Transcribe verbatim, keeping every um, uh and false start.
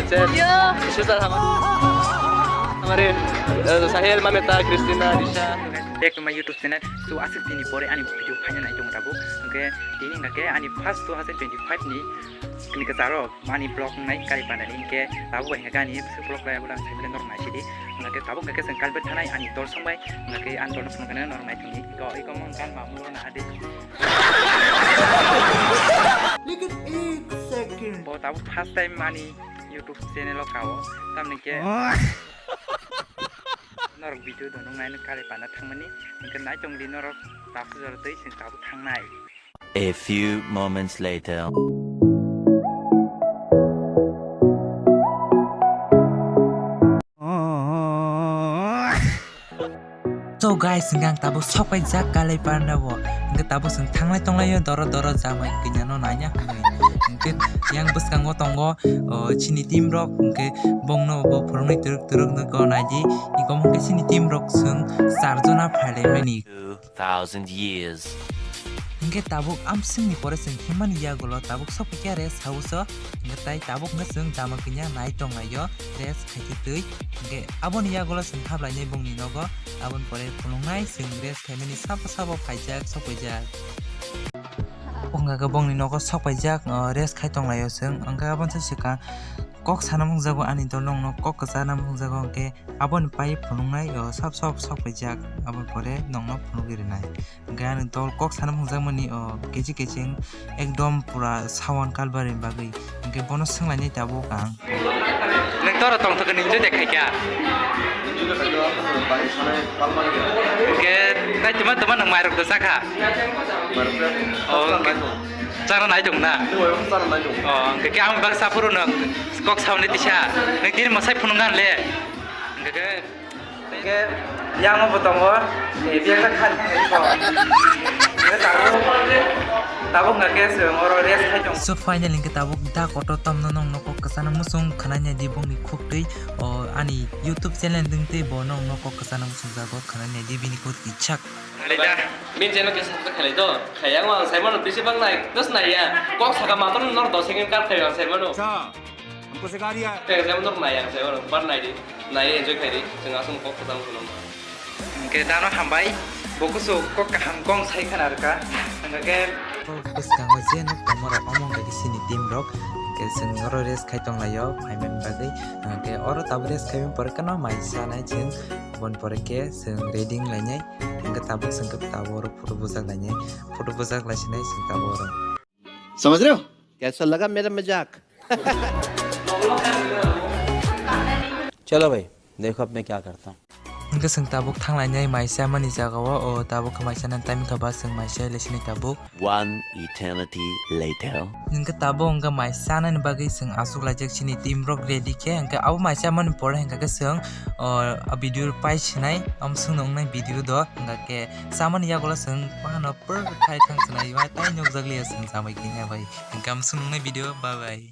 Sir, Yo. Sir, hama-, hamare, eh, Sahil, Mamita, Christina, Disha. Back to my YouTube channel. So, aswk dini pore ani video phaina nai tongo tabuk. Hwnkhe tini hwnkhe ani first two thousand twenty-five ni, ni kwcharo ani vlog nai kari panani hwnkhe tabuk bai hwnkhe ani vlog bai abo lang sai norok nai sidi. Hwnkhe tabuk hwnkhe chwng kalbet thanai ani dol songbai hwnkhe ani dol phunukhe norok nai thangdi. Iko, iko mong kan mamu na adi. Lekin ek second. Bo tabuk first time ani YouTube channel o kao, tamni khe norok video dono nai kare pana thangmani, hwnkhe nai tongdi norok tabuk jora tei chwng tabuk thangnai. A few moments later. So guys, hwnkhe ang tabuk sokpaijak Kalaiparna bo. Hwnkhe tabuk chwng thanglai tonglaio doro doro jamai kanya no naina hwnwi. Hwnkhe yang bwskango tongo, o, chini team rok, hwnkhe bongno bo phwrwngwi twrwk twrwk no go naidi. Iko hwnkhe chini team rok chwng char jona phailaimani. Two thousand years. Hwnkhe tabuk amswngni pore chwng himmani yagulo tabuk sokpaikha rest house o. Hwnkhe tai tabuk hwnkhe chwng jama kanya nai tonglaio rest khaitwi twi. Hwnkhe aboni yagulo chwng hablainai bongni nogo. Aboni pore phunuknai chwng rest khaimani sabo sabo phaijak sokpaijak. Hwnkhe bongni nogo sokpaijak, o, rest khai tonglaio chwng. Hwnkhe aboni swkang kok sana mungjago ani dol nongno kok kwchana mungjago hwnkhe aboni pai phunuknai, o, sab sab sokpaijak aboni pore nongno phunugwi rwnai. Hwnkhe ani dol kok sana mungjakmani, o, kechi kecheng ekdom pura sawan kalbari bagwi hwnkhe bono swnglainai tabuk ang. Nwng toro tongthok ni enjoy de khaikha? Hwnkhe tai tuma tuma nwng mairok do chakha? O, hwnkhe chara nai tong na? O, hwnkhe khe ang bak saphuru nwng kok sauni tisa. Nwng tini mwsai phunukna le? Hwnkhe khe yang bo tongo, eh, biang ta khan khan ko. Hwnkhe tabuk, tabuk hwnkhe chwng oro rest khai tong. So finally hwnkhe tabuk da kotor tomno nongno kok kwchana muchung khwnai nai di bongni khuktwi, o, ani YouTube channel ding tei bo nongno kok kwchana muchung jago khwnai nai di bini kok kichak. Min channel khe subscribe khlai do. Khaya ang saimano bisi bang nai, dos nai ya. Kok saka matro nor dos second kar khayo ang saimano. हमको सिखा रिया है। Tei jemon norok nai ang se oro bar nai di. Nai enjoy khai di. Chwng aswk kok kwcham phunukno. Hwnkhe dano hambai. Bo kusu kok kaham kong sai khana rwkha. Hwnkhe bwskango je nuk tongma rok omo hwnkhe sini team rok. Hwnkhe chwng oro rest khai tonglaio phaimani bagwi. Hwnkhe oro tabuk rest khaimani pore kheno mai sanai chwng. Aboni pore khe chwng ready wnglainai. Hwnkhe tabuk chwng khe tabuk oro photo bujak lainai. Photo bujak laisinai chwng tabuk oro. समझ रहे हो? कैसा लगा मेरा मजाक? चलो भाई, देखो अब मैं क्या करता हूँ। Hwnkhe chwng tabuk thanglainai maisa mani jagao, o tabuk khe maisa nang time kha ba chwng maisa lesini tabuk. One eternity later. Hwnkhe tabuk hwnkhe maisa nani bagwi chwng aswk laijak chini team rok ready khe, hwnkhe abo maisa mani pore hwnkhe chwng, o, a video pai sinai, amswk nungnai video do, hwnkhe chamani yagulo chwng pano pwrwk khai thang sinai, wai tai nukjak liya chwng chamai khe bai. Hwnkhe amswk nungnai video, bye bye.